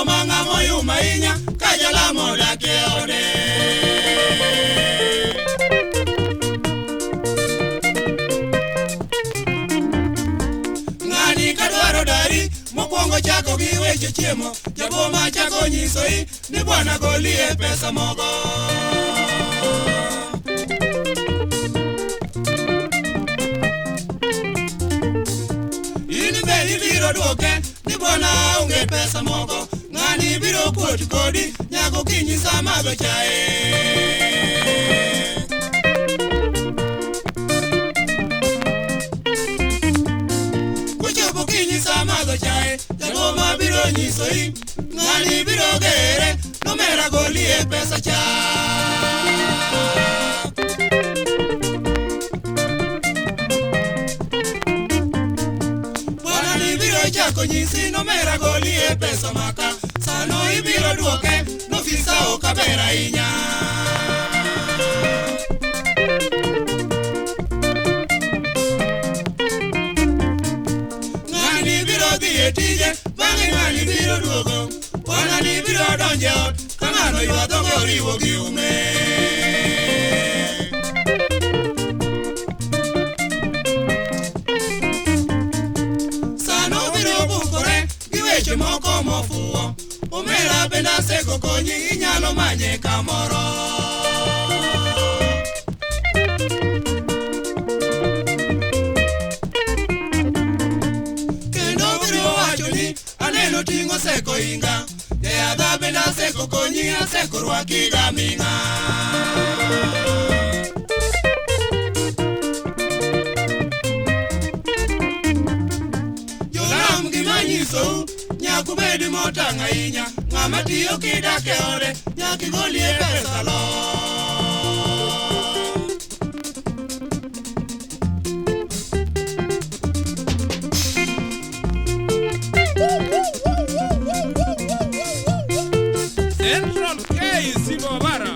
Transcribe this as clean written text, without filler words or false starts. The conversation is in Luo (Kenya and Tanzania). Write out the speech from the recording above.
Jaboma ng'ama oyuma ahinya ka jalamo odak e ode. Ng'ani kadwaro dari mokwongo chako gi weche chiemo, jaboma chako nyisoi ni bwana golie pesa mogo. In be ibiro duoke ni bwana onge pesa mogo, ng'ani biro kuot kodi nyaka okinyi sa madho chae. Kochopo okinyi sa madho chae, jaboma biro nyisoi ng'ani biro gere nomera golie pesa cha. Bwana ni biro chako nyisi nomera golie pesa maka, sano ibiro duoke nofisa ok aber ahinya. Ng'ani biro dhi e tije, bang'e ng'ani biro duogo. Bwana ni biro donjo e ot, ka ng'ano ywa dhoge oriwo gi ume. Sano obiro bukore gi weche moko mofuwo. Omera bende aseko konyi, inyalo manye kamoro. Kendo obiro wacho ni aneno ting'o seko inga, jayadha bende aseko konyi, aseko rwaki gaming'a. Jolam gima nyisou, nyaka ubed motang' ahinya, ng'ama tiyo kidak e ode, nyaka igolie pesa lo. Central K Simobara.